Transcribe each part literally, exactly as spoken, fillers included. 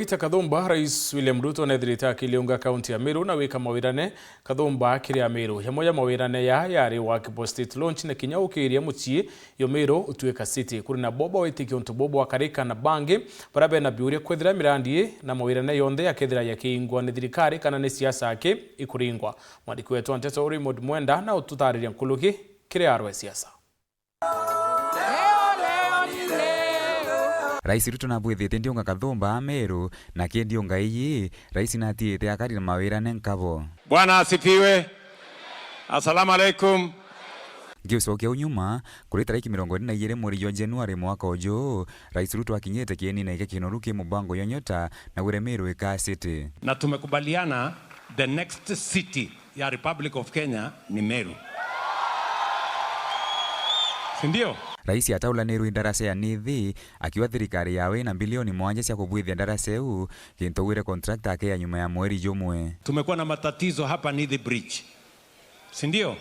Peter Kathumba, Rais William Ruto neethirite akiliunga kaunti ya Meru na gwika mawirane Kathumba kiri Ameru. Jamwe ja mawirane ya yari waki bwa state launch na kinya ukiria mucii yo Meru utuika city. Kuri na bo bawitikia untu bubu bwakarika na bangi baria bena biuria kwethira mirandi ii na mawirane yonthe yakethira yakiingwa ni thirikari kana ni siasa aki ikuringwa. Mwandiki wetu wa nteto Raymond Mwenda na ututariria nkuruki kiri arwe siasa. Rais Ruto nabwithitie ndiunga Kathumba Ameru, na ki ndiunga iyi, rais natiite akari na mawirane nkabo. Bwana asifiwe. Assalamu alaikum. Ngiucokia u nyuma, kuri tariki mirongo iri na igiri mweri jwa Januari mwaka uju, Rais Ruto akinyite kienine kia kinoru ki mubango ya Nyota na wire Meru ikaa city. Na tumekubaliana the next city ya Republic of Kenya ni Meru. Si ndio? Rais ataulanirwe ndarasa ya Nithi, akiuga thirikari yawe ina bilioni mwanja cia kubwithia ndarasa iu, gintu wire contractor akeya nyuma ya mweri jumwe. Tumekuwa na matatizo hapa Nithi Bridge. Si ndio?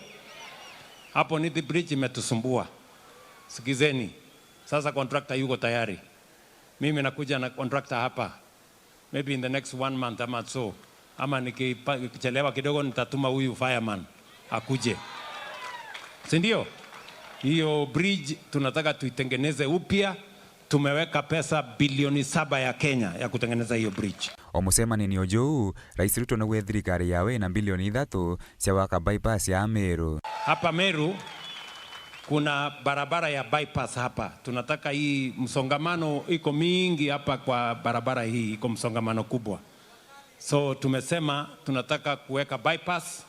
Hapo Nithi Bridge imetusumbua. Sikizeni. Sasa contractor yuko tayari. Mimi nakuja na contractor hapa. Maybe in the next one month ama so. Ama nikipa-, nikichelewa kidogo, nitatuma huyu fireman akuje. Si ndio? Hiyo bridge tunataka tuitengeneze upya. Tumeweka pesa bilioni saba ya Kenya ya kutengeneza hiyo bridge. O mucemanini o juu, Rais Ruto nauge thirikari yawe ina bilioni ithatu cia waka bypass ya Meru. Hapa Meru kuna barabara ya bypass hapa. Tunataka hii msongamano iko mingi hapa kwa barabara hii, iko msongamano kubwa. So tumesema tunataka kuweka bypass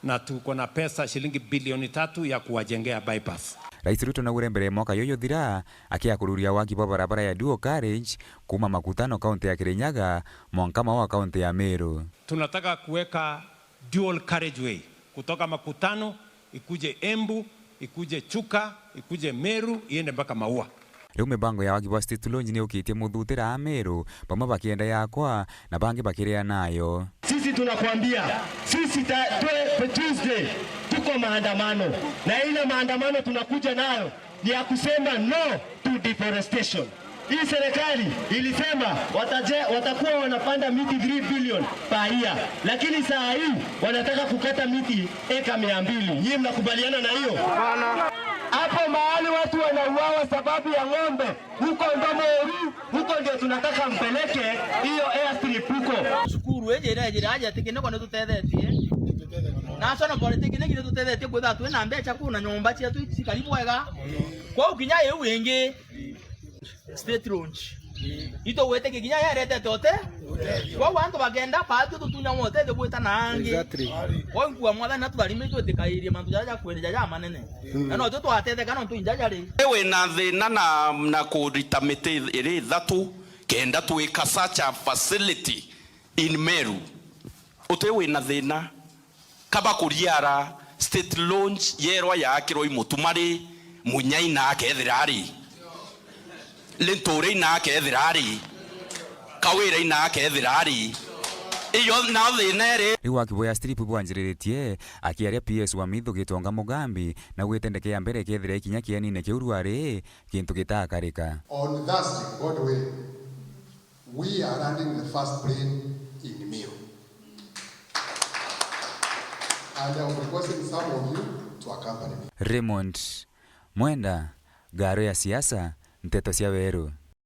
na tuko na pesa shilingi bilioni tatu ya kuwajengea bypass. Rais Ruto naugire mbere ya mwaka yuyu uthira, akiakururia waki bwa barabara ya dual carriage kuuma Makutano, kaunti ya Kirinyaga, mwanka Maua, kaunti ya Meru. Tunataka kuweka dual carriageway kutoka Makutano ikuje Embu, ikuje Chuka, ikuje Meru, iende mpaka Maua. Riu mibango ya waki bwa State Launch ni ukitie muthutira Ameru, bamwe bakienda yakwa na bangi bakiria nayo. Sisi tunakwambia, sisi ta-, twe-, Tuesday tuko maandamano, na ile maandamano tunakuja nayo ni ya kusema no to deforestation. Hii serikali ilisema wataje-, watakuwa wanapanda miti three billion per year, lakini saa hii wanataka kukata miti eka mia mbili. Nyinyi mnakubaliana na hiyo? Hapo mahali watu wanauawa sababu ya ng'ombe, huko Ndomoru, huko ndio tunataka mpeleke hiyo airstrip huko. Cukuru iji irejire aja ati kiniko ni tutethetie. National Polytechnic ni tutethetie kwithirwa twina mbeca kuu na nyomba cietu cikari bwega. Kwou kinya iu ingi State Launch. Itugwitikia kinya yeretete uti. Kwou antu bakenda paatwi tutunya utethio gwita na angi. Exactly. Kwou nkua Mwathani natutharime itwitikairie mantu jaria ja kwendeja ja manene. Mm. Na no twi twatetheka nontu injaja ri. Wina thina na, na kurita miti iri ithatu kenda twika such a facility in Meru. Uti wina thina. Kaba kuriara State Launch yerwa yaakirwa i Mutumari, Munyai na akethira ari. Linturi na akethira ari. Kawira na akethira ari. Iyo na thina iri. Riu waki bwa airstrip bwanjiriritie, akiaria P S wa Mithu Gitonga Mugambi, na gwite ndeke ya mbere ikethira ikinya kienine kiu ruari, gintu gitakarika. On Thursday, God willing, we are landing the first plane in Meru. And I'm requesting some of you to accompany me. Raymond Mwenda, Ngaro ya Siasa, Nteto cia Weru.